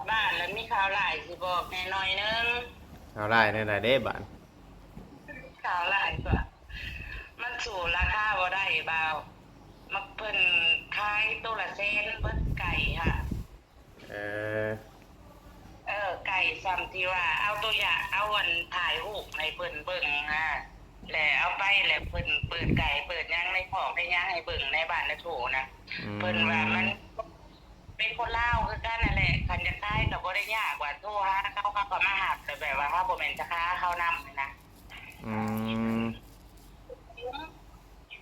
ບ້ານລະມີຂ່າວຮ້າຍຊິບອກແດ່ໜ້ອຍໜຶ່ງ. ຂ່າວຮ້າຍແນວໃດເດ້ບ້ານ? ຂ່າວຮ້າຍກວ່າ ມັນສູ້ລາຄາບໍ່ໄດ້ບ່າວ. ມັກເພິ່ນຂາຍໂຕລະແສນເບິດໄກ່ຫະ. ເອີ ເອີ ໄກ່ສ່ຳທີ່ວ່າເອົາຕົວຢ່າງ ເອົາອັນຖ່າຍຮູບໃຫ້ເພິ່ນເບິ່ງນະ ແລະເອົາໄປ ແລະເພິ່ນເປີດໄກ່ເປີດຫຍັງໃນຄອກໃນຫຍັງໃຫ້ເບິ່ງໃນບ້ານນາໂທນະ. ອືມ ເພິ່ນວ່າມັນ ເປັນຄົນລາວຄືກັນນັ້ນແຫຼະ ຄັນຢາກຂາຍກໍບໍ່ໄດ້ຍາກ ວ່າໂທຫາເຂົາ ເຂົາກໍມາຮັບ ແຕ່ແບບວ່າເຮົາບໍ່ແມ່ນຈະຄ້າເຂົານຳນະ. ອືມ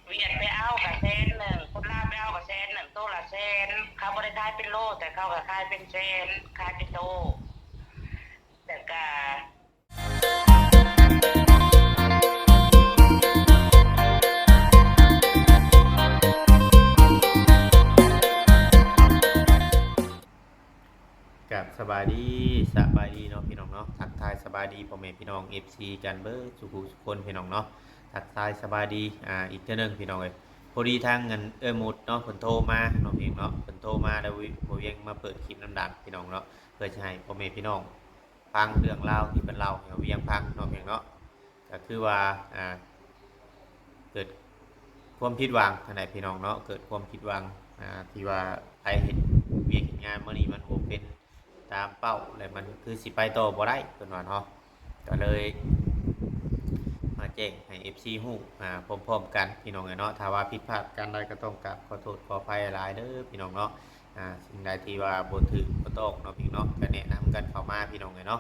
ຫວຽດໄປເອົາກໍແສນໜຶ່ງ ຄົນລາວໄປເອົາກໍແສນໜຶ່ງ ໂຕລະແສນ ເຂົາບໍ່ໄດ້ຂາຍເປັນໂລ ແຕ່ເຂົາກໍຂາຍເປັນແສນ ຂາຍເປັນໂຕ ແລ້ວກໍ ກາບສະບາຍດີ ສະບາຍດີເນາະພີ່ນ້ອງເນາະ ທັກທາຍສະບາຍດີພໍ່ແມ່ພີ່ນ້ອງ ເອັຟຊີ ກັນເບິດສູ່ຜູ້ສູ່ຄົນພີ່ນ້ອງເນາະ ທັກທາຍສະບາຍດີ ອ່າ ອີກເທື່ອໜຶ່ງພີ່ນ້ອງເອີຍ. ພໍດີທາງອັນເອື້ອຍມຸດເນາະ ເພິ່ນໂທມາເນາະ ເພງເນາະ ເພິ່ນໂທມາ ແລ້ວບໍ່ວຽງມາເປີດຄລິບນຳດັງພີ່ນ້ອງເນາະ ເພື່ອຈະໃຫ້ພໍ່ແມ່ພີ່ນ້ອງ ຟັງເລື່ອງລາວທີ່ເພິ່ນເລົ່າໃຫ້ເຮົາວຽງຟັງເນາະ ເພງເນາະ. ກໍຄືວ່າ ອ່າ ເກີດຄວາມຜິດຫວັງຫັ້ນແຫຼະພີ່ນ້ອງເນາະ ເກີດຄວາມຜິດຫວັງ ອ່າ ທີ່ວ່າໄປເຮັດວຽກເຮັດງານມື້ນີ້ມັນບໍ່ເປັນຕາມເປົ້າ ແລະມັນຄືຊິໄປຕໍ່ບໍ່ໄດ້ ເພິ່ນວ່າເນາະ. ກໍເລີຍມາແຈ້ງໃຫ້ເອັຟຊີຮູ້ ອ່າ ພ້ອມໆກັນພີ່ນ້ອງເອີຍເນາະ. ຖ້າວ່າຜິດພາດການໃດກໍຕ້ອງກາບຂໍໂທດຂໍອະໄພຫຼາຍເດີພີ່ນ້ອງເນາະ. ອ່າ ສິ່ງໃດທີ່ວ່າບໍ່ຖືກບໍ່ຕ້ອງເນາະພີ່ນ້ອງເນາະ ກໍແນະນຳກັນເຂົ້າມາພີ່ນ້ອງເອີຍເນາະ.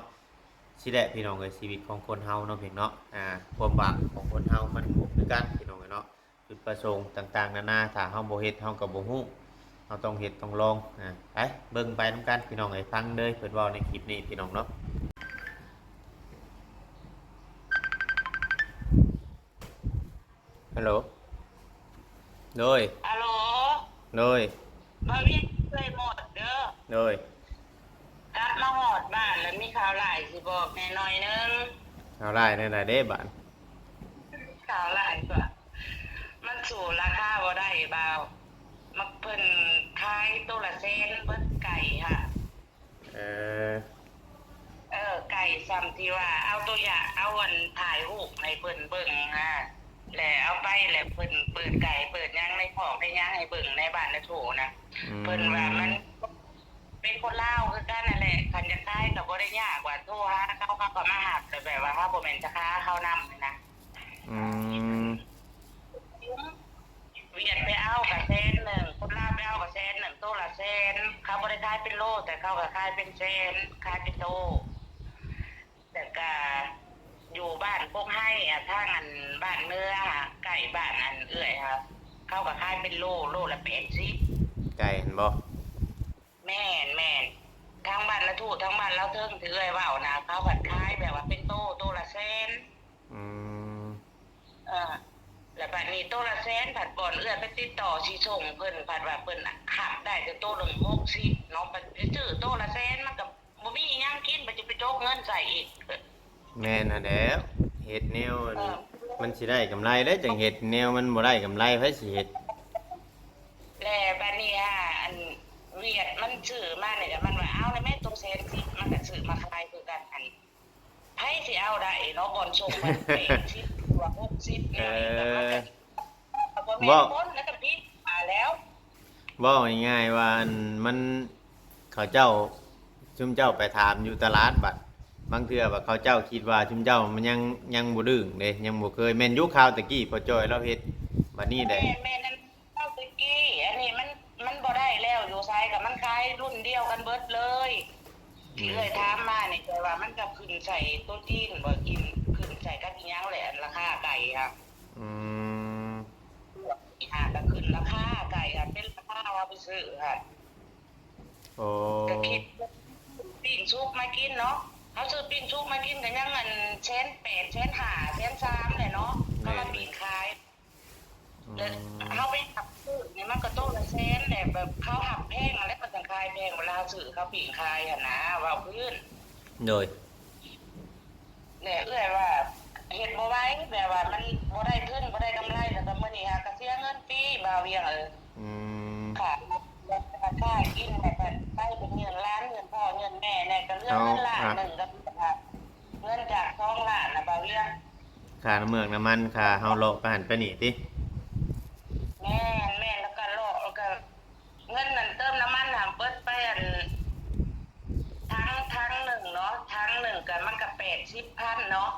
ຊີ້ແຫຼະພີ່ນ້ອງເອີຍ ຊີວິດຂອງຄົນເຮົາເນາະເພງເນາະ ອ່າ ຄວາມຫວັງຂອງຄົນເຮົາມັນບໍ່ຄືກັນພີ່ນ້ອງເອີຍເນາະ. ຈຸດປະສົງຕ່າງໆນານາ ຖ້າເຮົາບໍ່ເຮັດເຮົາກໍບໍ່ຮູ້ ເຮົາຕ້ອງເຮັດຕ້ອງລອງ. ອ່າ ໄປເບິ່ງໄປນຳກັນພີ່ນ້ອງເອີຍ ຟັງເດີ ເພິ່ນເວົ້າໃນຄລິບນີ້ພີ່ນ້ອງເນາະ. ຮັລໂຫຼ ໂດຍ ຮັລໂຫຼ ໂດຍ ບ່າວວຽງ ເອື້ອຍໝົດເດີ ໂດຍ ກັບມາຮອດບ້ານລະມີຂ່າວຮ້າຍຊິບອກແດ່ໜ້ອຍໜຶ່ງ. ຂ່າວຮ້າຍແນວໃດເດ້ບ້ານ? ຂ່າວຮ້າຍກວ່າ ມັນສູ້ລາຄາບໍ່ໄດ້ບ່າວ ມັກເພິ່ນຂາຍໂຕລະແສນເບິດໄກ່ຫະ. ເອີ ເອີ ໄກ່ສ່ຳທີ່ວ່າເອົາຕົວຢ່າງ ເອົາອັນຖ່າຍຮູບໃຫ້ເພິ່ນເບິ່ງນະ ແລະເອົາໄປ ແລະເພິ່ນເປີດໄກ່ເປີດຫຍັງໃນຄອກໃນຫຍັງໃຫ້ເບິ່ງໃນບ້ານນາໂທນະ. ອືມ ເພິ່ນວ່າມັນເປັນຄົນລາວຄືກັນນັ້ນແຫຼະ ຄັນຢາກຂາຍກໍບໍ່ໄດ້ຍາກ ວ່າໂທຫາເຂົາ ເຂົາກໍມາຮັບ ແຕ່ແບບວ່າເຮົາບໍ່ແມ່ນຈະຄ້າເຂົານຳນະ. ອືມ ຫວຽດໄປເອົາກະແສນໜຶ່ງ ຄົນລາວໄປເອົາກະແສນໜຶ່ງ ໂຕລະແສນ ເຂົາບໍ່ໄດ້ຂາຍເປັນໂລ ແຕ່ເຂົາກະຂາຍເປັນແສນ ຂາຍເປັນໂຕ. ແລ້ວກະຢູ່ບ້ານກົກໄຮ ອາ ທາງອັນບ້ານເມືອ ໃກ້ບ້ານອັນເອື້ອຍ ເຂົາກະຂາຍເປັນໂລ ໂລລະແປດສິບ. ໄກ່ຫັ້ນບໍ່? ແມ່ນໆ ທາງບ້ານລະທຸ ທາງບ້ານລາວເທິງທີ່ເອື້ອຍເວົ້ານະ ເຂົາພັດຂາຍແບບວ່າເປັນໂຕ ໂຕລະແສນ. ອືມ ເອີ ແລ້ວບັດນີ້ໂຕລະແສນ ພັດບ່ອນເອື້ອຍໄປຕິດຕໍ່ຊິສົ່ງເພິ່ນ ພັດວ່າເພິ່ນຮັບໄດ້ແຕ່ໂຕໜຶ່ງຫົກສິບເນາະ ໄປຊື້ໂຕລະແສນ ມັນກໍບໍ່ມີອີ່ຫຍັງກິນ ບັດຈະໄປຕົກເງິນໃສ່ອີກ. ແມ່ນຫັ້ນແຫຼະ ເຮັດແນວ ເອີ ມັນຊິໄດ້ກຳໄລເດ້ ຈັ່ງເຮັດ ແນວມັນບໍ່ໄດ້ກຳໄລໃຜຊິເຮັດ? ແລ້ວບັດນີ້ຫາ ອັນຫວຽດມັນຊື້ມານີ້ ແລ້ວມັນວ່າ ເອົາແດ່ແມ່ ໂຕແສນສິບ ມັນກໍຊື້ມາຂາຍຄືກັນ ອັນ ໃຜຊິເອົາໄດ້ເນາະ ບ່ອນສົ່ງມັນແປດສິບກວ່າຫົກສິບແນວນີ້ ເອີ ກໍມັນກໍ ກໍບໍ່ແມ່ນ ເວົ້າ ຄົນ ແລ້ວກໍຜິດມາແລ້ວ. ເວົ້າງ່າຍໆວ່າ ອັນ ມັນ ເຂົາເຈົ້າ ຊຸມເຈົ້າໄປຖາມຢູ່ຕະຫຼາດ ບັດບາງເທື່ອວ່າເຂົາເຈົ້າຄິດວ່າຊຸມເຈົ້າມັນຍັງ ຍັງບໍ່ດຶງເດ້ ຍັງບໍ່ເຄີຍ ແມ່ນຢູ່ຄາວແຕ່ກີ້ພໍ່ຈ້ອຍລາວເຮັດ ບັດນີ້ແຫຼະ ແມ່ນໆ ນັ້ນ ເຈົ້າແຕ່ກີ້ ອັນນີ້ມັນ ມັນບໍ່ໄດ້ແລ້ວ ຢູ່ໃສກໍມັນຂາຍລຸ້ນດຽວກັນເບິດເລີຍ. ອືມ ທີ່ເອື້ອຍຖາມມານີ້ ແຕ່ວ່າມັນກໍຂຶ້ນໃສ່ໂຕຈີນບໍ່ ກິນ ຂຶ້ນໃສ່ກັບອີ່ຫຍັງແຫຼະ ອັນລາຄາໄກ່ຫັ້ນ. ອືມ ຫາກໍຂຶ້ນລາຄາໄກ່ຫັ້ນ ເປັນລາຄາເຮົາໄປຊື້ຫັ້ນ. ໂອ້ ກໍຄິດປີ້ງສຸກມາກິນເນາະ ເຮົາຊື້ປີ້ງສຸກມາກິນກໍຍັງອັນແສນແປດ ແສນຫ້າ ແສນສາມແຫຼະເນາະ ເຂົາມາປີ້ງຂາຍ. ອືມ ແລ້ວເຮົາໄປຮັບຊື້ນີ້ມັນກໍໂຕລະແສນແຫຼະ ແບບເຂົາຮັບແພງຫັ້ນແຫຼະ ເພິ່ນຈັ່ງຂາຍແພງ ເວລາເຮົາຊື້ເຂົາປີ້ງຂາຍຫັ້ນນະ ເວົ້າພື້ນ. ໂດຍ ແລ້ວເອື້ອຍວ່າເຮັດບໍ່ໄຫວ ແບບວ່າມັນບໍ່ໄດ້ທຶນ ບໍ່ໄດ້ກຳໄລ ແລ້ວກໍມື້ນີ້ຫາກໍເສຍເງິນຟຣີ ບ່າວວຽງເອີຍ. ອືມ ຄ່າ ຄ່າກິນ ແລ້ວກໍໄປເປັນເງິນຫຼານ ເງິນພໍ່ ເງິ ແມ່ນ ແລ້ວກໍເຫຼືອເງິນລ້ານໜຶ່ງ ກໍເງິນຈາກສອງລ້ານນະ ບ່າວວຽງ ຄ່ານ້ຳເມືອກນ້ຳມັນ ຄ່າເຮົາເລາະໄປຫັ້ນໄປນີ້ຕິ? ແມ່ນໆ ແລ້ວກໍເລາະ ແລ້ວກໍເງິນນັ້ນເຕີມນ້ຳມັນຫັ້ນເບິດໄປ ອັນ ຖັງ ຖັງໜຶ່ງເນາະ ຖັງໜຶ່ງກໍມັນກໍແປດສິບພັນເນາະ.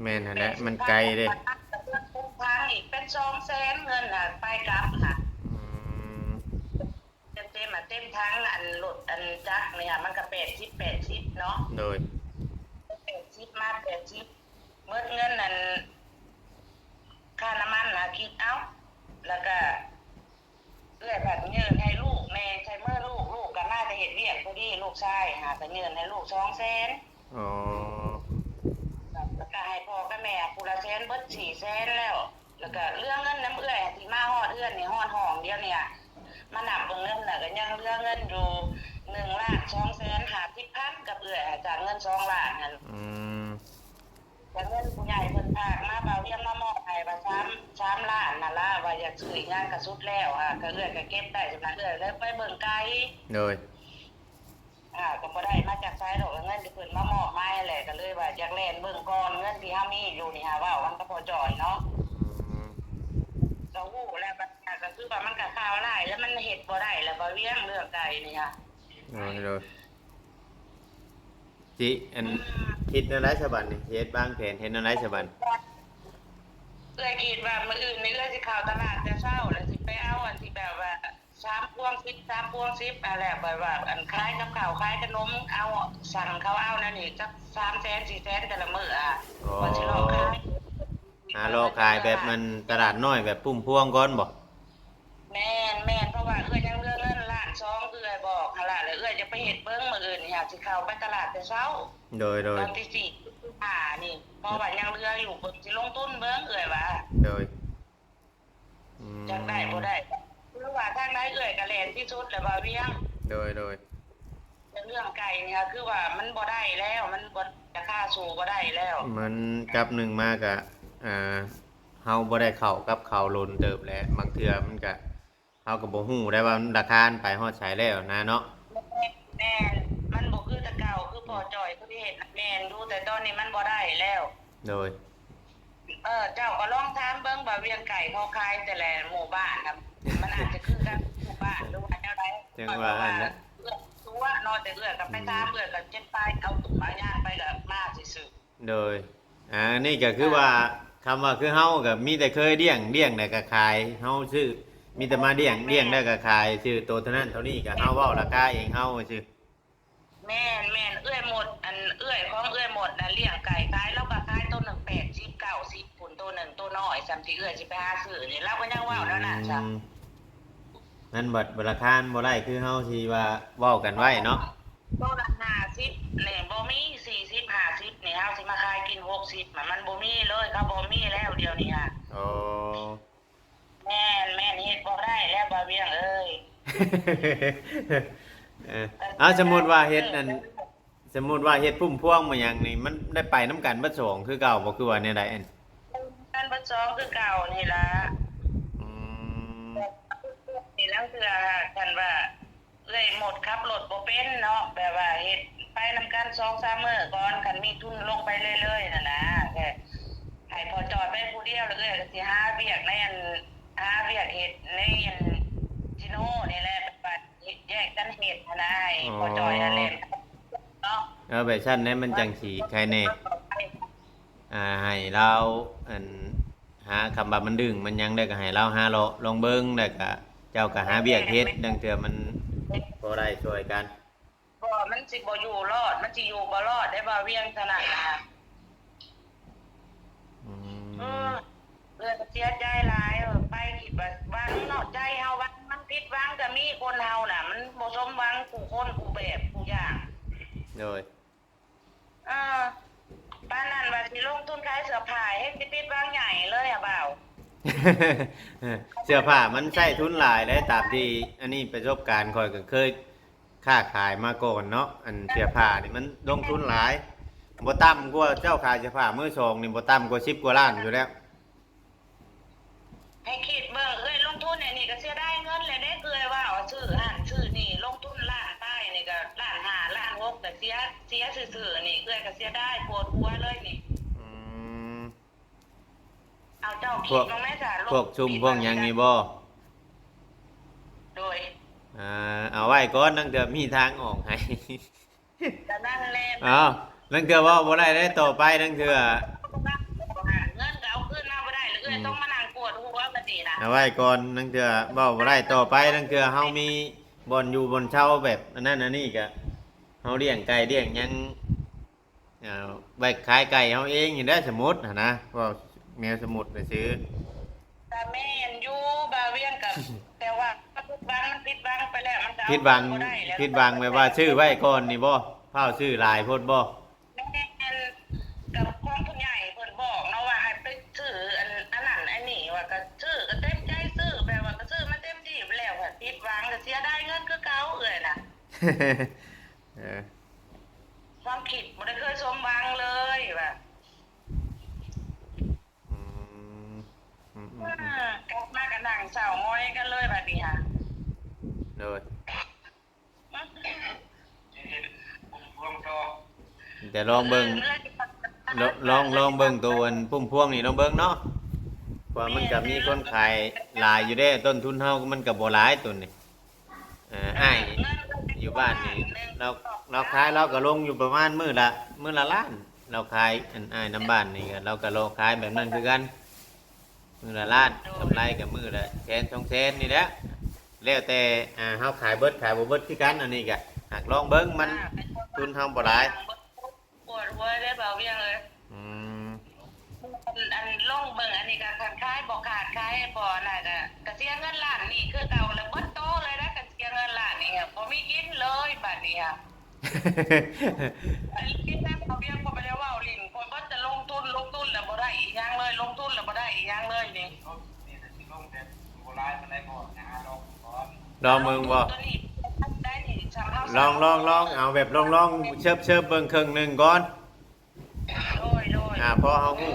ແມ່ນຫັ້ນແຫຼະ ມັນໄກເດ້ ແລ້ວກໍເງິນເຕັມຖັງອີກເປັນສອງແສນ ເງິນຫັ້ນໄປກັບຫັ້ນ. ອືມ ເຕັມໆ ອະ ເຕັມຖັງ ອັນ ລົດ ອັນ ຈັກນີ້ຫັ້ນ ມັນກໍແປດສິບ ແປດສິບເນາະ. ໂດຍ ແປດສິບມາແປດສິບ ເໝິດເງິນ ອັນ ຄ່ານ້ຳມັນນະ ຄິດເອົາ ແລ້ວກໍເອື້ອຍພັດຍື່ນໃຫ້ລູກແດ່ ໃສ່ມືລູກ ລູກກໍມາແຕ່ເຮັດວຽກ ພໍດີລູກຊາຍຫາກໍຍື່ນໃຫ້ລູກສອງແສນ. ອໍ ແລ້ວກໍໃຫ້ພໍ່ກັບແມ່ຜູ້ລະແສນ ເບິດສີ່ແສນແລ້ວ. ແລ້ວກໍເຫຼືອເງິນນຳເອື້ອຍທີ່ມາຮອດເຮືອນນີ້ ຮອດຫ້ອງດຽວນີ້ ມານັບເບິ່ງເງິນນະ ກໍຍັງເຫຼືອເງິນຢູ່ໜຶ່ງລ້ານສອງແສນຫ້າສິບພັນ ກັບເອື້ອຍຈາກເງິນສອງລ້ານຫັ້ນ. ອືມ ແຕ່ເງິນຜູ້ໃຫຍ່ເພິ່ນຝາກມາ ບ່າວວຽງມາມອບໃຫ້ວ່າສາມ ສາມລ້ານນັ້ນລະ ວ່າຢາກຊື້ອີ່ຫຍັງກໍສຸດແລ້ວ ຫາກໍເອື້ອຍກໍເກັບໄດ້ສ່ຳນັ້ນ ເອື້ອຍເລີຍໄປເບິ່ງໄກ. ໂດຍ ອ່າ ກໍບໍ່ໄດ້ມາຈາກໃສດອກ ເງິນທີ່ເພິ່ນມາມອບໃຫ້ແຫຼະ ກໍເລີຍວ່າຢາກແລ່ນເບິ່ງກ່ອນ ເງິນທີ່ເຮົາມີຢູ່ນີ້ຫາ ເວົ້າກັນກັບພໍ່ຈ່ອຍເນາະ. ອືມ ກໍຮູ້ແລ້ວ ກໍຄືວ່າມັນກໍຂ່າວຫຼາຍ ແລ້ວມັນເຮັດບໍ່ໄດ້ແລ້ວ ບ່າວວຽງ ເລື່ອງໄກ່ນີ້ຫາ. ໂດຍ ໂດຍ ຈິ ອັນ ອືມ ຄິດແນວໃດຊະບັດນີ້? ເຮັດວາງແຜນເຮັດແນວໃດຊະບັດ? ເອື້ອຍຄິດວ່າມື້ອື່ນນີ້ເອື້ອຍຊິເຂົ້າຕະຫຼາດແຕ່ເຊົ້າ ແລ້ວຊິໄປເອົາອັນທີ່ແບບວ່າ ສາມພວງສິບ ສາມພວງສິບຫັ້ນແຫຼະ ແບບວ່າ ອັນ ຂາຍກັບເຂົ້າຂາຍຂະໜົມ ເອົາ ສັ່ງເຂົາເອົາແນວນີ້ຈັກສາມແສນສີ່ແສນແຕ່ລະມື້ອະ. ອໍ ວ່າຊິເລາະຂາຍ ຫາເລາະຂາຍແບບມັນຕະຫຼາດນ້ອຍ ແບບຟຸ້ມພວງກ່ອນບໍ? ແມ່ນໆ ເພາະວ່າເອື້ອຍຍັງເຫຼືອເງິນລ້ານສອງ ຄືເອື້ອຍບອກຫັ້ນລະ ແລ້ວເອື້ອຍຈະໄປເຮັດເບິ່ງ ມື້ອື່ນນີ້ຫາຊິເຂົ້າໄປຕະຫຼາດແຕ່ເຊົ້າ. ໂດຍໆ ຕອນຕີສີ່ ຕີຫ້ານີ້ ເພາະວ່າຍັງເຫຼືອຢູ່ ເບິ່ງ ຊິລົງທຶນເບິ່ງ ເອື້ອຍວ່າ. ໂດຍ ອືມ ຈັກໄດ້ບໍ່ໄດ້ ຄືວ່າທາງໃດເອື້ອຍກໍແລ່ນທີ່ສຸດແລ້ວ ບ່າວວຽງ. ໂດຍໆ ແຕ່ເລື່ອງໄກ່ນີ້ ຄືວ່າມັນບໍ່ໄດ້ແລ້ວ ມັນບໍ່ ລາຄາສູ້ບໍ່ໄດ້ແລ້ວ ມັນຈັບໜຶ່ງມາກະ ອ່າ ເຮົາບໍ່ໄດ້ເຂົ້າກັບເຂົາດົນເຕີບແລ້ວ ບາງເທື່ອມັນກະ ເຮົາກໍບໍ່ຮູ້ໄດ້ວ່າລາຄາມັນໄປຮອດໃສແລ້ວນະເນາະ. ແມ່ນໆ ມັນບໍ່ຄືແຕ່ເກົ່າ ຄືພໍ່ຈ່ອຍເຄີຍເຮັດນະ ແມ່ນຢູ່ ແຕ່ຕອນນີ້ມັນບໍ່ໄດ້ແລ້ວ. ໂດຍ ເອີ ເຈົ້າກໍລອງຖາມເບິ່ງວ່າວຽງໄກ່ເຂົາຂາຍແຕ່ລະໝູ່ບ້ານນະ ມັນອາດຈະຄືກັນທຸກໝູ່ບ້ານ ຫຼືວ່າແນວໃດ ຈັ່ງວ່າຫັ້ນນະ ເອື້ອຍຕົວະເນາະ ແຕ່ເອື້ອຍກໍໄປຖາມ ອືມ ເອື້ອຍກໍເຈັບໄປ ເອົາຕຸ່ມເອົາຍາງໄປກໍມາຊື່ໆ. ໂດຍ ອ່າ ອັນນີ້ກໍຄືວ່າ ອ່າ ຄຳວ່າຄືເຮົາກໍມີແຕ່ເຄີຍລ້ຽງ ລ້ຽງແລ້ວກໍຂາຍ ເຮົາຊື້ ມີແຕ່ມາລ້ຽງ ແມ່ນໆ ລ້ຽງແລ້ວກໍຂາຍ ຊື້ໂຕເທົ່ານັ້ນເທົ່ານີ້ ກໍເຮົາເວົ້າລາຄາເອງເຮົາຊື່. ແມ່ນໆ ເອື້ອຍໝົດ ອັນ ເອື້ອຍຂອງເອື້ອຍໝົດນະ ລ້ຽງໄກ່ຂາຍ ລາວກໍຂາຍໂຕໜຶ່ງແປດສິບ ເກົ້າສິບພຸ້ນ ໂຕໜຶ່ງ ໂຕນ້ອຍ ສ່ຳທີ່ເອື້ອຍຊິໄປຫາຊື້ນີ້ ລາວກໍຍັງເວົ້າແນວນັ້ນຊະ. ອືມ ມັນບັດ ລາຄາມັນບໍ່ໄດ້ຄືເຮົາທີ່ວ່າເວົ້າກັນໄວ້ເນາະ ໂຕລະຫ້າສິບນີ້ບໍ່ມີ ສີ່ສິບ ຫ້າສິບນີ້ ເຮົາຊິມາຂາຍກິນຫົກສິບ ມັນ ມັນບໍ່ມີເລີຍ ເຂົາບໍ່ມີແລ້ວດຽວນີ້ຫະ. ອໍ ແມ່ນໆ ເຮັດບໍ່ໄດ້ແລ້ວ ບ່າວວຽງເອີຍ. ເອີ ເອົາ ສົມມຸດວ່າເຮັດນັ້ນ ສົມມຸດວ່າເຮັດຟຸ້ມພວງມາຫຍັງນີ້ ມັນໄດ້ໄປນຳກັນເບິດສອງຄືເກົ່າບໍ່ ຄືວ່າແນວໃດ? ກັນເບິດສອງຄືເກົ່ານີ້ລະ. ອືມ ນີ້ລາງເທື່ອ ຄັນວ່າເອື້ອຍໝົດຂັບລົດບໍ່ເປັນເນາະ ແບບວ່າເຮັດໄປນຳກັນສອງສາມມື້ກ່ອນ ຄັນມີທຶນລົງໄປເລື້ອຍໆ ຫັ້ນນະ ແຕ່ໃຫ້ພໍ່ຈ່ອຍໄປຜູ້ດຽວ ແລ້ວເອື້ອຍກໍຊິຫາວຽກໃນອັນ ຫາວຽກເຮັດໃນອັນ ຊິໂນນີ້ແຫຼະ ແບບວ່າ ເຮັດແຍກກັນເຮັດຫັ້ນນະ ໃຫ້ ອໍ ພໍ່ຈ່ອຍຫັ້ນແຫຼະ ເນາະ. ເອີ ແບບຊັ້ນແຫຼະ ມັນຈັ່ງຊິໄຄແດ່ ອ່າ ໃຫ້ລາວ ອັນ ຫາ ຄຳວ່າມັນດຶງມັນຫຍັງໄດ້ ກໍໃຫ້ລາວຫາເລາະລອງເບິ່ງ ແລ້ວກໍເຈົ້າກໍຫາວຽກເຮັດ ລາງເທື່ອມັນພໍໄດ້ຊ່ວຍກັນ. ບໍ່ ມັນຊິບໍ່ຢູ່ລອດ ມັນຊິຢູ່ບໍ່ລອດໄດ້ ບ່າວວຽງ ເທົ່ານັ້ນນະ. ອືມ ເອີ ເອື້ອຍກໍເສຍໃຈຫຼາຍ ເອີ ໄປຄິດວ່າຫວັງເນາະ ໃຈເຮົາຫວັງ ມັນຜິດຫວັງກໍມີ ຄົນເຮົານະ ມັນບໍ່ສົມຫວັງ ຜູ້ຄົນ ຜູ້ແບບ ຜູ້ຢ່າງ. ໂດຍ ເອີ ປານນັ້ນວ່າຊິລົງທຶນຂາຍເສື້ອຜ້າ ແຮ່ງຊິຜິດຫວັງໃຫຍ່ເລີຍອະບ່າວ. ເສື້ອຜ້າມັນໃຊ້ທຶນຫຼາຍເດ້ ຕາມທີ່ອັນນີ້ປະສົບການຂ້ອຍກໍເຄີຍ ຄ້າຂາຍມາກ່ອນເນາະ ອັນເສື້ອຜ້ານີ້ມັນລົງທຶນຫຼາຍ ບໍ່ຕ່ຳກວ່າເຈົ້າຂາຍເສື້ອຜ້າມືສອງນີ້ ບໍ່ຕ່ຳກວ່າສິບກວ່າລ້ານຢູ່ແລ້ວ. ໃຫ້ຄິດເບິ່ງ ເອື້ອຍລົງທຶນອັນນີ້ກໍເສຍດາຍເງິນແລ້ວເດ້ ເອື້ອຍວ່າຊື້ຫັ້ນຊື້ນີ້ ລົງທຶນລ້ານປາຍນີ້ກໍລ້ານຫ້າ ລ້ານ ກ ແຕ່ເສຍ ເສຍຊື່ໆ ນີ້ ເອື້ອຍກໍເສຍດາຍ ປວດຫົວເລີຍນີ້. ອືມ ເອົາ ເຈົ້າຄິດເບິ່ງແມ່ນຊະ ພວກຊຸມພວກຫຍັງນີ້ບໍ່? ໂດຍ ອ່າ ເອົາໄວ້ກ່ອນ ລາງເທື່ອມີທາງອອກໃຫ້. ກໍນັ້ນແຫຼະ ເອົາ ລາງເທື່ອເວົ້າບໍ່ໄດ້ເດ້ຕໍ່ໄປ ລາງເທື່ອ ເງິນກໍເອົາຄືນມາບໍ່ໄດ້ ແລ້ວເອື້ອຍ ອືມ ຕ້ອງມານັ່ງປວດຫົວບັດນີ້ນະ. ເອົາໄວ້ກ່ອນ ລາງເທື່ອເວົ້າບໍ່ໄດ້ຕໍ່ໄປ ລາງເທື່ອເຮົາມີບ່ອນຢູ່ບ່ອນເຊົາແບບອັນນັ້ນອັນນີ້ ກໍເຮົາລ້ຽງໄກ່ລ້ຽງຫຍັງ ເອົາໄວ້ຂາຍໄກ່ເຮົາເອງນີ້ແຫຼະ ສົມມຸດຫັ້ນນະ ເວົ້າແນວສົມມຸດຊື່ໆ. ກໍແມ່ນຢູ່ ບ່າວວຽງ ກໍ ແຕ່ວ່າມັນຜິດຫວັງ ມັນຜິດຫວັງໄປແລ້ວ ມັນກໍເອົາຄືນບໍ່ໄດ້ແລ້ວ. ຜິດຫວັງແບບວ່າຊື້ໄວ້ກ່ອນນີ້ບໍ່? ຟ້າວຊື້ຫຼາຍໂພດບໍ່? ແມ່ນ ກັບຂອງຜູ້ໃຫຍ່ເພິ່ນບອກເນາະ ວ່າໃຫ້ໄປຊື້ອັນ ອັນນັ້ນອັນນີ້ ວ່າກໍຊື້ ກໍເຕັມໃຈຊື້ ແບບວ່າກໍຊື້ມາເຕັມທີ່ແລ້ວ ຜິດຫວັງ ກໍເສຍດາຍເງິນຄືເກົ່າເອື້ອຍນະ. ເອີ ຄວາມຄິດບໍ່ໄດ້ເຄີຍສົມຫວັງເລີຍວ່າ. ອືມ ອືມ ອືມ ອືມ ເອີ ກັບມາກໍນັ່ງເສົ້າຫງອຍກັນເລີຍບັດນີ້ຫາ. ໂດຍ ແຕ່ລອງເບິ່ງ ເອີ ລ- ລອງ ລອງເບິ່ງໂຕອັນພຸ້ມພວງນີ້ລອງເບິ່ງເນາະ ເພາະວ່າມັນກໍມີຄົນຂາຍຫຼາຍຢູ່ເດ້ ຕົ້ນທຶນເຮົາມັນກໍບໍ່ຫຼາຍໂຕນີ້. ເອີ ອ້າຍຢູ່ບ້ານນີ້ ລາວ ລາວຂາຍ ລາວກໍລົງຢູ່ປະມານມື້ລະ ມື້ລະລ້ານ ລາວຂາຍ ອັນອ້າຍນຳບ້ານນີ້ກໍ ລາວກໍລາວຂາຍແບບນັ້ນຄືກັນ ມື້ລະລ້ານ ກຳໄລກໍມື້ລະແສນສອງແສນນີ້ແຫຼະ ແລ້ວແຕ່ ອ່າ ເຮົາຂາຍເບິດຂາຍບໍ່ເບິດຄືກັນ ອັນນີ້ກໍຫາກລອງເບິ່ງ ມັນ ອ່າ ທຸນເຮົາບໍ່ຫຼາຍ. ປວດຫົວເດ້ບ່າວວຽງເອີຍ. ອືມ ອັນ ອັນລົງເບິ່ງອັນນີ້ກໍຄັນຂາຍບໍ່ຂາດ ຂາຍບໍ່ອັນນັ້ນກໍ ກໍເສຍເງິນລ້ານນີ້ຄືເກົ່າ ແລ້ວເບິດໂຕເລີຍນະ ກໍເສຍເງິນລ້ານນີ້ ບໍ່ມີກິນເລີຍບາດນີ້ຫາ. ອັນນີ້ແມ່ນບ່າວວຽງ ຂ້ອຍບໍ່ໄດ້ເວົ້າຫຼິ້ນ ຂ້ອຍເບິດແຕ່ລົງທຶນ ລົງທຶນແລ້ວບໍ່ໄດ້ອີ່ຫຍັງເລີຍ ລົງທຶນແລ້ວບໍ່ໄດ້ອີ່ຫຍັງເລີຍນີ້. ລອງເບິ່ງບໍ່? ລອງ ລອງ ລອງ ເອົາແບບລອງໆ ເຊີບໆ ເບິ່ງເຄິ່ງໜຶ່ງກ່ອນ. ໂດຍ ໂດຍ ອ່າ ພໍເຮົາຮູ້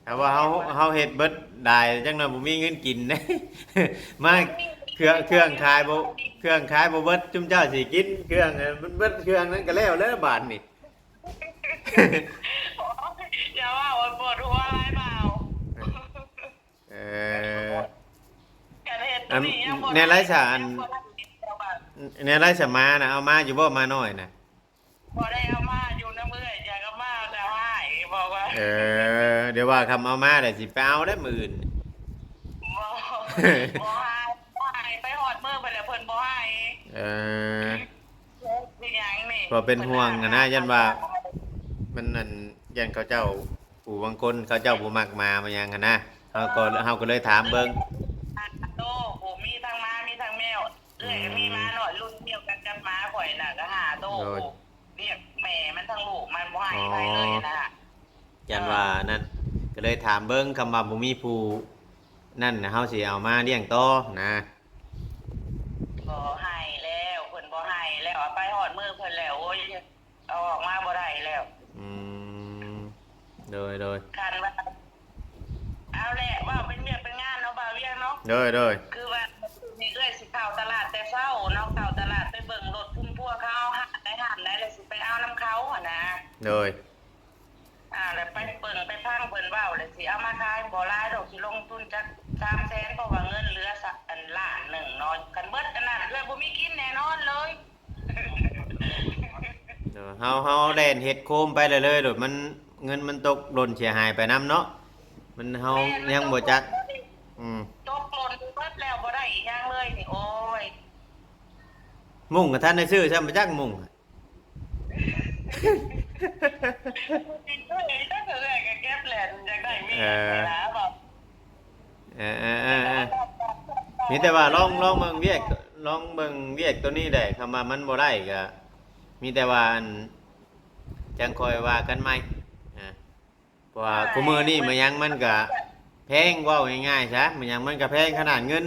ເອີ ຖ້າວ່າເຮົາ ເຮົາເຮັດເບິດຫຼາຍ ຈັກໜ່ອຍບໍ່ມີເງິນກິນເດ້ ມາ ເຄື່ອງ ເຄື່ອງຂາຍບໍ່ ເຄື່ອງຂາຍບໍ່ເບິດ ຈຸມເຈົ້າຊິກິນເຄື່ອງ ມັນເບິດເຄື່ອງນັ້ນກໍແລ້ວແລ້ວບາດນີ້. ຢ່າເວົ້າ ປວດຫົວຫຼາຍບ່າວ. ເອີ ການເຮັດຕົວນີ້ຍັງບໍ່ ແນວໃດສາ ອັນ ແນວໃດສາ ໝານະ ເອົາມາຢູ່ບໍ່ ໝານ້ອຍນະ? ບໍ່ໄດ້ເອົາມາ ຢູ່ນຳເອື້ອຍ ຢາກເອົາມາແລ້ວຮ້າຍ ບອກວ່າ ເອີ ດຽວວ່າຄຳເອົາມາແລ້ວຊິໄປເອົາແລ້ວມື້ອື່ນ. ບໍ່ ບໍ່ໃຫ້ ບໍ່ໃຫ້ ໄປຮອດມື້ເພິ່ນແລ້ວເພິ່ນບໍ່ໃຫ້. ເອີ ເຮັດຫຍັງນີ້ ເພາະເປັນຫ່ວງຫັ້ນນະ ຢ້ານວ່າມັນ ອັນ ຢ້ານເຂົາເຈົ້າ ຜູ້ບາງຄົນເຂົາເຈົ້າບໍ່ມັກໝາ ບໍ່ຫຍັງຫັ້ນນະ ເຮົາກໍ ເຮົາກໍເລີຍຖາມເບິ່ງ. ໂຕ ຜູ້ມີທັງໝາມີທັງແມວ ເອື້ອຍກໍມີໝານ້ອຍລຸ້ນດຽວກັນກັບໝາຂ້ອຍນະ ກໍຫ້າໂຕ. ໂດຍ ຮຽກແມ່ມັນທັງລູກມັນ ບໍ່ໃຫ້ໃຜເລີຍນະ. ຢ້ານວ່ານັ້ນ ກໍເລີຍຖາມເບິ່ງ ຄຳວ່າບໍ່ມີຜູ້ນັ້ນ ເຮົາຊິເອົາມາລ້ຽງຕໍ່ນະ. ບໍ່ໃຫ້ແລ້ວ ເພິ່ນບໍ່ໃຫ້ແລ້ວ ເອົາໄປຮອດມືເພິ່ນແລ້ວ ໂອ້ຍ ເອົາອອກມາບໍ່ໄດ້ແລ້ວ. ອືມ ໂດຍ ໂດຍ ຄັນວ່າ ເອົາແຫຼະ ເວົ້າເປັນວຽກເປັນງານເນາະ ບ່າວວຽງເນາະ. ໂດຍ ໂດຍ ຄືວ່ານີ້ເອື້ອຍຊິເຂົ້າຕະຫຼາດແຕ່ເຊົ້າເນາະ ເຂົ້າຕະຫຼາດໄປເບິ່ງລົດພຸ້ນພວກເຂົາເອົາຮ້ານໃດຮ້ານໃດ ແລ້ວຊິໄປເອົານຳເຂົາຫັ້ນນະ. ໂດຍ ອ່າ ແລ້ວໄປເບິ່ງໄປຟັງເພິ່ນເວົ້າ ແລ້ວຊິເອົາມາຂາຍບໍ່ຫຼາຍດອກ ຊິລົງທຶນຈັກສາມແສນ ເພາະວ່າເງິນເຫຼືອສະ ອັນ ລ້ານໜຶ່ງເນາະ ຄັນເບິດອັນນັ້ນເອື້ອຍບໍ່ມີກິນແນ່ນອນເລີຍ. ເອີ ເຮົາ ເຮົາແລ່ນເຮັດໂຄມໄປເລື້ອຍໆໂລດ ມັນ ເງິນມັນຕົກຫຼົ່ນເສຍຫາຍໄປນຳເນາະ ມັນ ເຮົາ ແມ່ນ ຍັງບໍ່ຈັກ. ອືມ ຕົກຫຼົ່ນເບິດແລ້ວ ບໍ່ໄດ້ອີ່ຫຍັງເລີຍນີ້ ໂອ້ຍ. ມຸ້ງກໍທັນໄດ້ຊື້ຊ້ຳ ບໍ່ຈັກມຸ້ງ. ເອີ ເອີ ເອີ ກໍເກັບແຫຼະ ຢາກໄດ້ເມຍ ເອີ ນີ້ນະ ເວົ້າ ເອີ ເອີ ເອີ ເອີ ມີແຕ່ວ່າລອງ ລອງເບິ່ງວຽກ ລອງເບິ່ງວຽກໂຕນີ້ແຫຼະ ຄຳວ່າມັນບໍ່ໄດ້ກໍມີແຕ່ວ່າ ອັນ ຈັ່ງຄ່ອຍວ່າກັນໃໝ່ ອາ ເພາະວ່າ ໃຊ່ ຄູ່ມື້ນີ້ມາຫຍັງມັນກະແພງ ເວົ້າງ່າຍໆຊະ ມາຫຍັງມັນກະແພງ ຂະໜາດເງິນ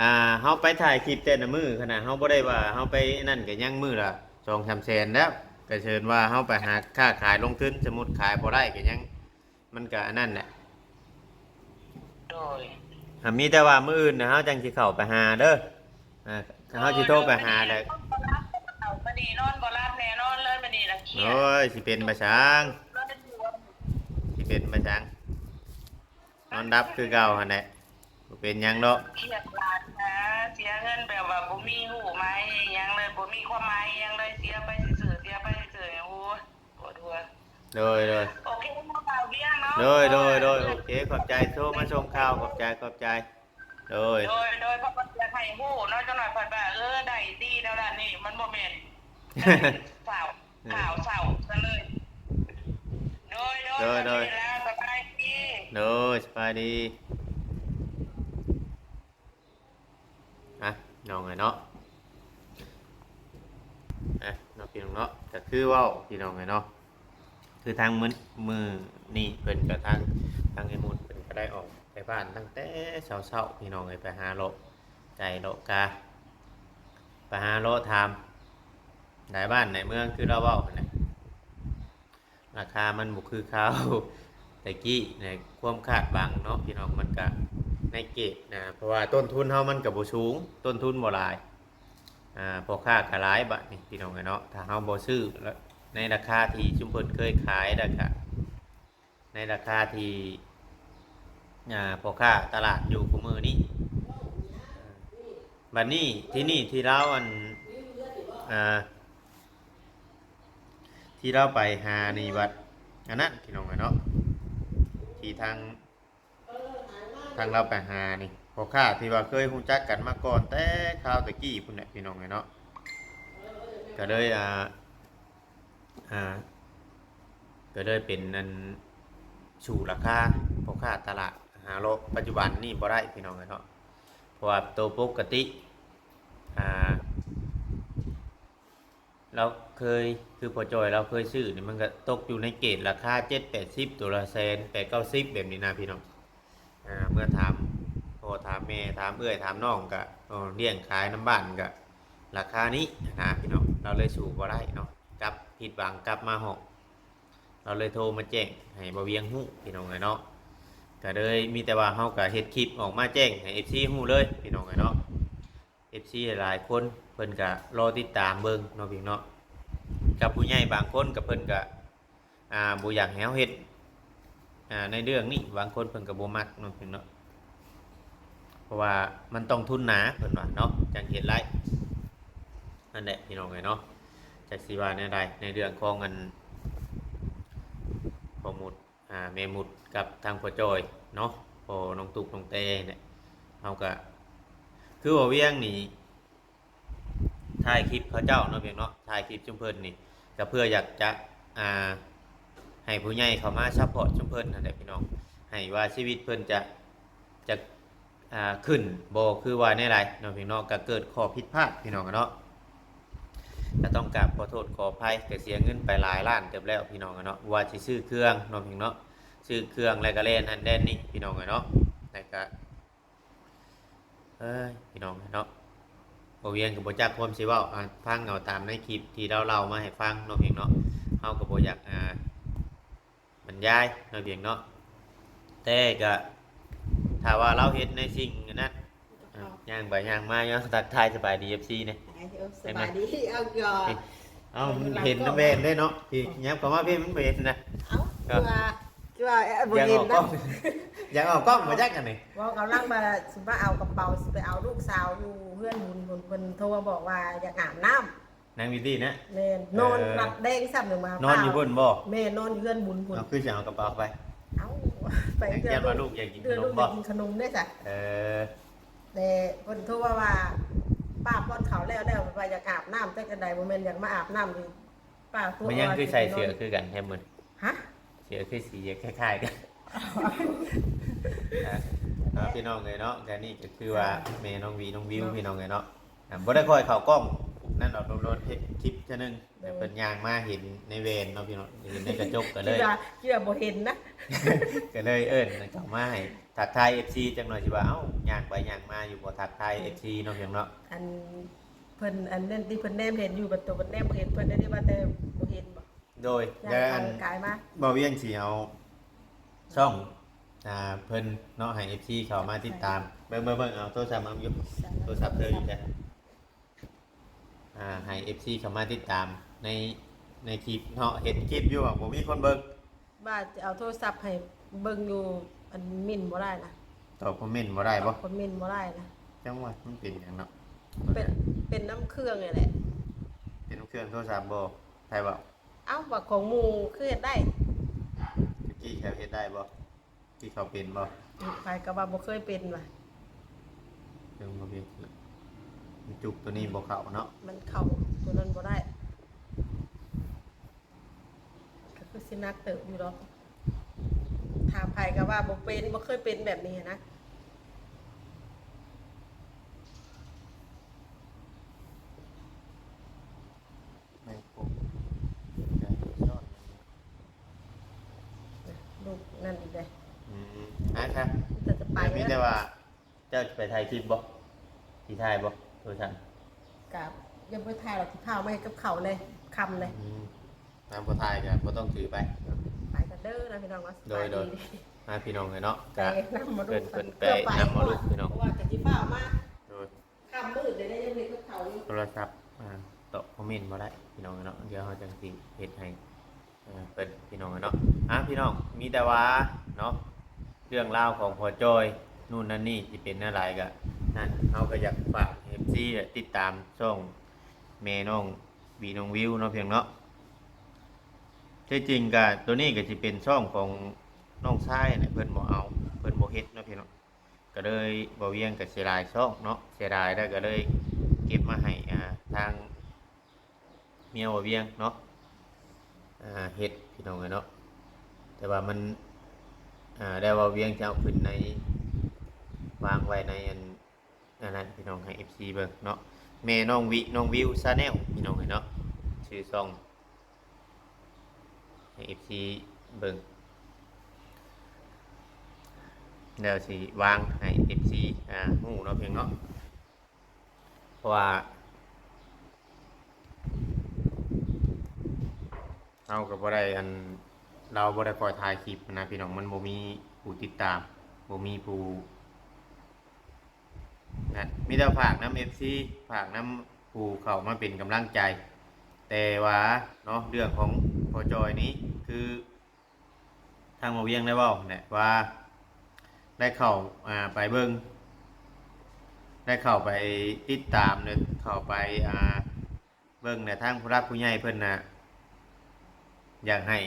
ອ່າ ເຮົາໄປຖ່າຍຄລິບແຕ່ລະມື້ ຂະໜາດເຮົາບໍ່ໄດ້ວ່າເຮົາໄປນັ້ນ ກະຍັງມື້ລະສອງສາມແສນແລ້ວ ກະເຊີນວ່າເຮົາໄປຫາຄ້າຂາຍລົງທຶນ ສົມມຸດຂາຍບໍ່ໄດ້ກະຍັງ ມັນກະອັນນັ້ນແຫຼະ. ໂດຍ ຫາ ມີແຕ່ວ່າມື້ອື່ນນະ ເຮົາຈັ່ງຊິເຂົ້າໄປຫາເດີ ອ່າ ເຮົາຊິໂທໄປຫາແຫຼະ. ເອີ ມື້ນີ້ ນີ້ນອນບໍ່ຫຼັບແນ່ນອນເລີຍ ມື້ນີ້ລະຄຽດ. ໂອ້ຍ ຊິເປັນປາສັງ ຊິເປັນປາສັງ ນອນດັບຄືເກົ່າຫັ້ນແຫຼະ ບໍ່ເປັນຫຍັງດອກ. ຄຽດຫຼາຍນະ ເສຍເງິນແບບວ່າບໍ່ມີຮູ້ໝາຍຫຍັງເລີຍ ບໍ່ມີຄວາມໝາຍຫຍັງເລີຍ ເສຍໄປຊື່ໆ ເສຍໄປຊື່ໆ. ໂອ້ຍ ປວດຫົວ. ໂດຍ ໂດຍ ໂອເຄ ມາເວົ້າວຽງເນາະ. ໂດຍ ໂດຍ ໂດຍ ໂອເຄ ຂອບໃຈ ໂທມາສົ່ງຂ່າວ ຂອບໃຈ ຂອບໃຈ. ໂດຍ ໂດຍ ໂດຍ ເພາະວ່າຢາກໃຫ້ຮູ້ເນາະ ຈັກໜ້ອຍເພິ່ນວ່າ ເອີ ໄດ້ດີແນວນັ້ນນີ້ ມັນບໍ່ແມ່ນ ໄດ້ຂ່າວ ເອີ ຂ່າວເຊົ້າຊະເລີຍ. ໂດຍ ໂດຍ ໂດຍ ໂດຍ ສະບາຍດີ ໂດຍ ສະບາຍດີ. ອ່ະ ພີ່ນ້ອງເອີຍເນາະ ອ່ະ ເນາະ ພີ່ນ້ອງເນາະ ກະຄືເວົ້າ ພີ່ນ້ອງເອີຍເນາະ ຄືທາງມື້ ມື້ນີ້ເພິ່ນກະ ທາງ ທາງໄອ້ມຸດເພິ່ນກະໄດ້ອອກໄປບ້ານຕັ້ງແຕ່ເຊົ້າໆ ພີ່ນ້ອງເອີຍ ໄປຫາເລາະໄກ່ເລາະກາ ໄປຫາເລາະຖາມຫຼາຍບ້ານຫຼາຍເມືອງ ຄືລາວເວົ້າຫັ້ນແຫຼະ. ລາຄາມັນບໍ່ຄືຄາວແຕ່ກີ້ໃນຄວາມຄາດຫວັງເນາະ ພີ່ນ້ອງ ມັນກະໃນເກດນະ ເພາະວ່າຕົ້ນທຶນເຮົາມັນກະບໍ່ສູງ ຕົ້ນທຶນບໍ່ຫຼາຍ ອ່າ ພໍ່ຄ້າກະຫຼາຍບາດນີ້ ພີ່ນ້ອງເອີຍເນາະ. ຖ້າເຮົາບໍ່ຊື້ໃນລາຄາທີ່ຊຸມເພິ່ນເຄີຍຂາຍ ແລ້ວກະໃນລາຄາທີ່ ອ່າ ພໍ່ຄ້າຕະຫຼາດຢູ່ຄູ່ມື້ນີ້ ບາດນີ້ທີ່ນີ້ທີ່ລາວ ອັນ ອ່າ ທີ່ລາວໄປຫານີ້ບັດ ອັນນັ້ນ ພີ່ນ້ອງເອີຍເນາະ ທີ່ທາງ ທາງລາວໄປຫານີ້ ພໍ່ຄ້າທີ່ວ່າເຄີຍຮູ້ຈັກກັນມາກ່ອນແຕ່ຄາວແຕ່ກີ້ພຸ້ນແຫຼະ ພີ່ນ້ອງເອີຍເນາະ ກະເລີຍ ອ່າ ອ່າ ກະເລີຍເປັນ ອັນ ສູ້ລາຄາພໍ່ຄ້າຕະຫຼາດຫາເລາະປັດຈຸບັນນີ້ບໍ່ໄດ້ ພີ່ນ້ອງເອີຍເນາະ ເພາະວ່າໂຕປົກກະຕິ ອ່າ ລາວເຄີຍ ຄືພໍ່ຈ່ອຍລາວເຄີຍຊື້ນີ້ ມັນກະຕົກຢູ່ໃນເກດລາຄາເຈັດແປດສິບ ໂຕລະແສນແປດເກົ້າສິບ ແບບນີ້ນະ ພີ່ນ້ອງ. ອ່າ ເມື່ອຖາມພໍ່ຖາມແມ່ ຖາມເອື້ອຍຖາມນ້ອງກະ ເອີ ລ້ຽງຂາຍນຳບ້ານກະລາຄານີ້ນະ ພີ່ນ້ອງ. ລາວເລີຍສູ້ບໍ່ໄດ້ເນາະ ກັບຜິດຫວັງກັບມາຫ້ອງ ລາວເລີຍໂທມາແຈ້ງໃຫ້ບ່າວວຽງຮູ້ ພີ່ນ້ອງເອີຍເນາະ. ກະເລີຍມີແຕ່ວ່າເຮົາກະເຮັດຄລິບອອກມາແຈ້ງໃຫ້ເອັຟຊີຮູ້ເລີຍ ພີ່ນ້ອງເອີຍເນາະ. ເອັຟຊີຫຼາຍໆຄົນເພິ່ນກະລໍຕິດຕາມເບິ່ງເນາະ ພີ່ນ້ອງເນາະ. ກັບຜູ້ໃຫຍ່ບາງຄົນກະເພິ່ນກະ ອ່າ ບໍ່ຢາກໃຫ້ເຮົາເຮັດ ອ່າ ໃນເລື່ອງນີ້ ບາງຄົນເພິ່ນກະບໍ່ມັກເນາະ ພີ່ນ້ອງເນາະ ເພາະວ່າມັນຕ້ອງທຶນໜາ ເພິ່ນວ່າເນາະ ຈັ່ງເຮັດໄດ້ ນັ້ນແຫຼະ ພີ່ນ້ອງເອີຍເນາະ. ຈັກຊິວ່າແນວໃດ ໃນເລື່ອງຂອງ ອັນ ພໍ່ມຸດ ອ່າ ແມ່ມຸດກັບທາງພໍ່ຈ່ອຍເນາະ ພໍ່ນ້ອງຕຸກນ້ອງແຕນີ້ ເຮົາກະ ຄືວ່າວຽງນີ້ ຖ່າຍຄລິບເຂົາເຈົ້າເນາະ ພີ່ນ້ອງເນາະ ຖ່າຍຄລິບຊຸມເພິ່ນນີ້ ກະເພື່ອຢາກຈະ ອ່າ ໃຫ້ຜູ້ໃຫຍ່ເຂົ້າມາຊັບພອດຊຸມເພິ່ນຫັ້ນແຫຼະ ພີ່ນ້ອງ ໃຫ້ວ່າຊີວິດເພິ່ນຈະ ຈະ ອ່າ ຂຶ້ນບໍ່ຄືວ່າແນວໃດເນາະ ພີ່ນ້ອງເນາະ. ກະເກີດຂໍ້ຜິດພາດ ພີ່ນ້ອງເນາະ ກະຕ້ອງກາບຂໍໂທດຂໍອະໄພ ກະເສຍເງິນໄປຫຼາຍລ້ານເຕີບແລ້ວ ພີ່ນ້ອງເນາະ ວ່າຊິຊື້ເຄື່ອງເນາະ ພີ່ນ້ອງເນາະ ຊື້ເຄື່ອງແລ້ວກະແລ່ນຫັ້ນແລ່ນນີ້ ພີ່ນ້ອງເນາະ ແລ້ວກະ ເອີຍ ພີ່ນ້ອງເນາະ ບ່າວວຽງກະບໍ່ຈັກຄວາມຊິເວົ້າ ອ່າ ຟັງເອົາຕາມໃນຄລິບທີ່ລາວເລົ່າມາໃຫ້ຟັງເນາະ ພີ່ນ້ອງເນາະ. ເຮົາກະບໍ່ຢາກ ອ່າ ບັນຍາຍເນາະ ພີ່ນ້ອງເນາະ ແຕ່ກະ ຖ້າວ່າລາວເຮັດໃນສິ່ງອັນນັ້ນ ອ່າ ຍ່າງໄປຍ່າງມາ ຍ່າງທັກທາຍສະບາຍດີເອັຟຊີແດ່. ສະບາຍດີ ເອົາ ເອົາ ເຫັນແວ່ນເດ້ເນາະ ພີ່ ຍັບເຂົ້າມາພີ່ ມັນບໍ່ເຫັນນະ. ເອົ້າ ຄືວ່າ ຄືວ່າ ເອີ ບໍ່ເຫັນນະ ຢາກອອກກ້ອງ ຢາກອອກກ້ອງບໍ່ຈັກອັນນີ້ ເວົ້າກຳລັງວ່າຊິມາເອົາກະເປົາ ຊິໄປເອົາລູກສາວຢູ່ເຮືອນບຸນພຸ້ນ ເພິ່ນໂທມາບອກວ່າຢາກອາບນ້ຳ ນາງວິວດີນະ. ແມ່ນ ນອນ ເອີ ຫຼັບແດງຊ້ຳ ຍັງມາ ນອນຢູ່ພຸ້ນບໍ່? ແມ່ນ ນອນຢູ່ເຮືອນບຸນພຸ້ນ. ເອົາ ຄືຊິເອົາກະເປົາໄປ? ເອົາ ໄປເທື່ອລູກຢາກກິນຂະໜົມບໍ່? ເພື່ອລູກຢາກກິນຂະໜົມເດ້ຊະ. ເອີ ແຕ່ເພິ່ນໂທມາວ່າ ປ້າປ້ອນເຂົ້າແລ້ວ ແລ້ວວ່າຢາກອາບນ້ຳ ຈັກຈັ່ງໃດ ບໍ່ແມ່ນຢາກມາອາບນ້ຳນີ້ ປ້າຕົວະ. ມັນຍັງຄືໃສ່ເສື້ອຄືກັນແທ້ມື້ນີ້? ຮະ? ເສື້ອຄືສີຄ້າຍໆກັນ. ອ່າ ພີ່ນ້ອງເອີຍເນາະ ກະນີ້ກະຄືວ່າແມ່ນ້ອງວີ ນ້ອງວິວ ເນາະ ພີ່ນ້ອງເອີຍເນາະ. ອ່າ ບໍ່ໄດ້ຄ່ອຍເຂົ້າກ້ອງນັ້ນດອກ ໂດນໆເຮັດຄລິບເທື່ອໜຶ່ງ ແຕ່ເພິ່ນຍ່າງມາເຫັນໃນແວ່ນເນາະ ພີ່ນ້ອງ ເຫັນໃນກະຈົກກະເລີຍ ຄິດວ່າ ຄິດວ່າບໍ່ເຫັນນະ ກະເລີຍເອີ້ນເຂົ້າມາໃຫ້ທັກທາຍເອັຟຊີຈັກໜ່ອຍ ຊິວ່າ ເອົ້າ ຍ່າງໄປຍ່າງມາຢູ່ ບໍ່ທັກທາຍເອັຟຊີເນາະ ພີ່ນ້ອງເນາະ. ອັນ ເພິ່ນ ອັນນັ້ນທີ່ເພິ່ນແນມເຫັນຢູ່ ປະຕູເພິ່ນແນມບໍ່ເຫັນ ເພິ່ນໄດ້ວ່າແຕ່ບໍ່ເຫັນບໍ່? ໂດຍ ແລ້ວອັນ ກາຍມາ ບ່າວວຽງຊິເອົາຊ່ອງ ອ່າ ເພິ່ນເນາະ ໃຫ້ເອັຟຊີເຂົ້າມາຕິດຕາມ. ເບິ່ງ ເບິ່ງ ເບິ່ງ ເອົາໂທລະສັບມາຢູ່ ໂທລະສັບເທີຢູ່ໃສ? ເ ອ່າ ໃຫ້ເອັຟຊີເຂົ້າມາຕິດຕາມໃນ ໃນຄລິບເນາະ ເຫັນຄລິບຢູ່ວ່າບໍ່ມີຄົນເບິ່ງ ວ່າຈະເອົາໂທລະສັບໃຫ້ເບິ່ງຢູ່ ອັນມິນບໍ່ໄດ້ນະ ຕອບຄອມເມັນບໍ່ໄດ້ບໍ່? ຄອມເມັນບໍ່ໄດ້ນະ ຈັງຫວະມັນເປັນຫຍັງເນາະ? ເປັນ ເປັນນຳເຄື່ອງນີ້ແຫຼະ ເປັນນຳເຄື່ອງໂທລະສັບບໍ່? ໃຜເວົ້າ? ເອົ້າ ວ່າຂອງໝູ່ຄືເຮັດໄດ້ ຕະກີ້ເຈົ້າເຮັດໄດ້ບໍ່? ທີ່ເຂົາເປັນບໍ່? ໃຜກໍວ່າບໍ່ເຄີຍເປັນວ່າ ເລື່ອງບໍ່ເປັນ ມັນຈຸກຕົວນີ້ບໍ່ເຂົ້າເນາະ ມັນເຂົ້າຕົວນັ້ນບໍ່ໄດ້ ກໍຄືຊິໜັກເຕີບຢູ່ດອກ ຖ້າໃຜກໍວ່າບໍ່ເປັນ ບໍ່ເຄີຍເປັນແບບນີ້ນະ ແມ່ນ ລູກນັ້ນອີກເດ້ ອືມ ອ່າ ແຕ່ຈະໄປ ມີແຕ່ວ່າ ເຈົ້າຈະໄປຖ່າຍຄລິບບໍ່? ຊິຖ່າຍບໍ່? ໂທລະສັບ ກະຍັງບໍ່ຖ່າຍດອກ ຊິພາມາເຮັດກັບເຂົ້າເລີຍ ຄ່ຳເລີຍ ອືມ ຖ້າບໍ່ຖ່າຍກໍບໍ່ຕ້ອງຖືໄປ ໄປກັນເດີນະພີ່ນ້ອງເນາະ ໂດຍ ສະບາຍດີ ໂດຍ ມາພີ່ນ້ອງເອີຍເນາະ ໄປນຳໝໍລູກ ເພິ່ນ ເພິ່ນໄປນຳໝໍລູກພີ່ນ້ອງ ເພາະວ່າກໍຊິພາມາ ໂດຍ ຄ່ຳມືດເດ້ ຍັງເຮັດກັບເຂົ້າຢູ່ ໂທລະສັບ ອ່າ ຕອບຄອມເມັນບໍ່ໄດ້ພີ່ນ້ອງເນາະ ດຽວເຮົາຈັ່ງຊິເຮັດໃຫ້ ເອີ ເພິ່ນພີ່ນ້ອງເນາະ ອ່າ ພີ່ນ້ອງ ມີແຕ່ວ່າເນາະ ເລື່ອງລາວຂອງພໍ່ຈ້ອຍ ນູ່ນນັ້ນນີ້ ຊິເປັນແນວໃດກໍນັ້ນ ເຮົາກໍຢາກຝາກເອັຟຊີຕິດຕາມຊ່ອງແມ່ນ້ອງວີນ້ອງວິວເນາະ ພຽງເນາະ ທີ່ຈິງກໍໂຕນີ້ກໍຊິເປັນຊ່ອງຂອງນ້ອງຊາຍແຫຼະ ເພິ່ນບໍ່ເອົາ ເພິ່ນບໍ່ເຮັດເນາະ ພີ່ນ້ອງ ກໍເລີຍ ບ່າວວຽງກໍເສຍດາຍຊ່ອງເນາະ ເສຍດາຍແລ້ວກໍເລີຍເກັບມາໃຫ້ ອ່າ ທາງເມຍບ່າວວຽງເນາະ ອ່າ ເຮັດພີ່ນ້ອງເອີຍເນາະ ແຕ່ວ່າມັນ ອ່າ ແລ້ວບ່າວວຽງຈະເອົາຂຶ້ນໃນ ວາງໄວ້ໃນອັນ ອັນນັ້ນພີ່ນ້ອງ ໃຫ້ເອັຟຊີເບິ່ງເນາະ ແມ່ນ້ອງວິ ນ້ອງວິວ Channel ພີ່ນ້ອງເອີຍເນາະ ຊື່ຊ່ອງ ໃຫ້ເອັຟຊີເບິ່ງ ແລ້ວຊິວາງໃຫ້ເອັຟຊີ ອ່າ ຮູ້ເນາະ ພຽງເນາະ ເພາະວ່າເຮົາກໍບໍ່ໄດ້ ອັນ ລາວບໍ່ໄດ້ຄ່ອຍຖ່າຍຄລິບນະ ພີ່ນ້ອງ ມັນບໍ່ມີຜູ້ຕິດຕາມ ບໍ່ມີຜູ້ ນະ ມີແຕ່ຝາກນຳເອັຟຊີ ຝາກນຳຜູ້ເຂົ້າມາເປັນກຳລັງໃຈ ແຕ່ວ່າເນາະ ເລື່ອງຂອງພໍ່ຈ້ອຍນີ້ ຄືທາງບ່າວວຽງໄດ້ເວົ້າແຫຼະວ່າ ໄດ້ເຂົ້າ ອ່າ ໄປເບິ່ງ ໄດ້ເຂົ້າໄປຕິດຕາມ ຫຼືເຂົ້າໄປ ອ່າ ເບິ່ງແຫຼະ ທາງຜູ້ຫຼັກຜູ້ໃຫຍ່ເພິ່ນນະ ຢາກໃຫ້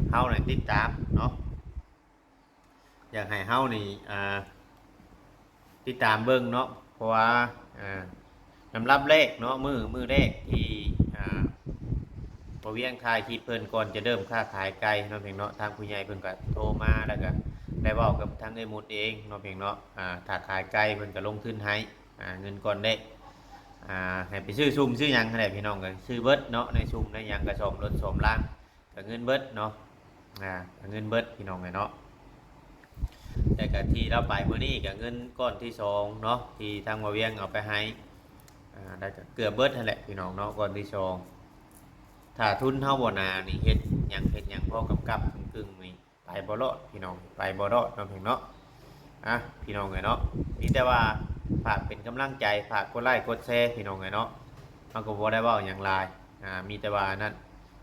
ເຮົານະຕິດຕາມເນາະ ຢາກໃຫ້ເຮົານີ້ ອ່າ ຕິດຕາມເບິ່ງເນາະ ເພາະວ່າ ອ່າ ລຳດັບແລກເນາະ ມື້ ມື້ແລກທີ່ ອ່າ ບ່າວວຽງຖ່າຍຄລິບເພິ່ນ ກ່ອນຈະເລີ່ມຄ້າຂາຍໄກ່ເນາະ ພຽງເນາະ ທາງຜູ້ໃຫຍ່ເພິ່ນກໍໂທມາ ແລ້ວກໍໄດ້ເວົ້າກັບທາງເອື້ອຍມຸດເອງເນາະ ພຽງເນາະ ອ່າ ຖ້າຂາຍໄກ່ເພິ່ນກໍລົງທຶນໃຫ້ ອ່າ ເງິນກ້ອນແລກ ອ່າ ໃຫ້ໄປຊື້ຊຸ່ມຊື້ຫຍັງຫັ້ນແຫຼະ ພີ່ນ້ອງ ກໍຊື້ເບິດເນາະ ໃນຊຸ່ມໃນຫຍັງ ກະສ້ອມລົດສ້ອມລາງ ກໍເງິນເບິດເນາະ ອ່າ ກໍເງິນເບິດ ພີ່ນ້ອງເອີຍເນາະ ແລ້ວກໍທີ່ລາວໄປມື້ນີ້ ກໍເງິນກ້ອນທີສອງເນາະ ທີ່ທາງບ່າວວຽງເອົາໄປໃຫ້ ອ່າ ແລ້ວກໍເກືອບເບິດຫັ້ນແຫຼະ ພີ່ນ້ອງເນາະ ກ້ອນທີສອງ ຖ້າທຶນເຮົາບໍ່ໜານີ້ ເຮັດຫຍັງ ເຮັດຫຍັງພໍກຳກັບກຶ່ງໆນີ້ ໄປບໍ່ລອດ ພີ່ນ້ອງ ໄປບໍ່ລອດເນາະ ພຽງເນາະ ອ່ະ ພີ່ນ້ອງເອີຍເນາະ ມີແຕ່ວ່າຝາກເປັນກຳລັງໃຈ ຝາກກົດໄລກົດແຊ ພີ່ນ້ອງເອີຍເນາະ ເຮົາກໍບໍ່ໄດ້ເວົ້າຫຍັງຫຼາຍ ອ່າ ມີແຕ່ວ່ານັ້ນ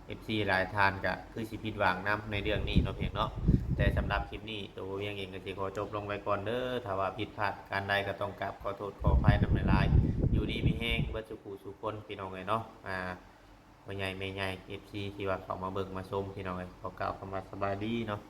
ເອັຟຊີຫຼາຍທ່ານກະຄືຊິຜິດຫວັງນຳໃນເລື່ອງນີ້ເນາະ ພຽງເນາະ ແຕ່ສຳລັບຄລິບນີ້ ໂຕບ່າວວຽງເອງກໍຊິຂໍຈົບລົງໄວ້ກ່ອນເດີ ຖ້າວ່າຜິດພາດປະການໃດກໍຕ້ອງກາບຂໍໂທດຂໍອະໄພນຳຫຼາຍໆ ຢູ່ດີມີແຮງເບິດສູ່ຜູ້ສູ່ຄົນ ພີ່ນ້ອງເອີຍເນາະ ອ່າ ພໍ່ໃຫຍ່ແມ່ໃຫຍ່ ເອັຟຊີ ທີ່ວ່າເຂົ້າມາເບິ່ງມາຊົມ ພີ່ນ້ອງເອີຍ ຂໍກ່າວຄຳວ່າສະບາຍດີເນາະ.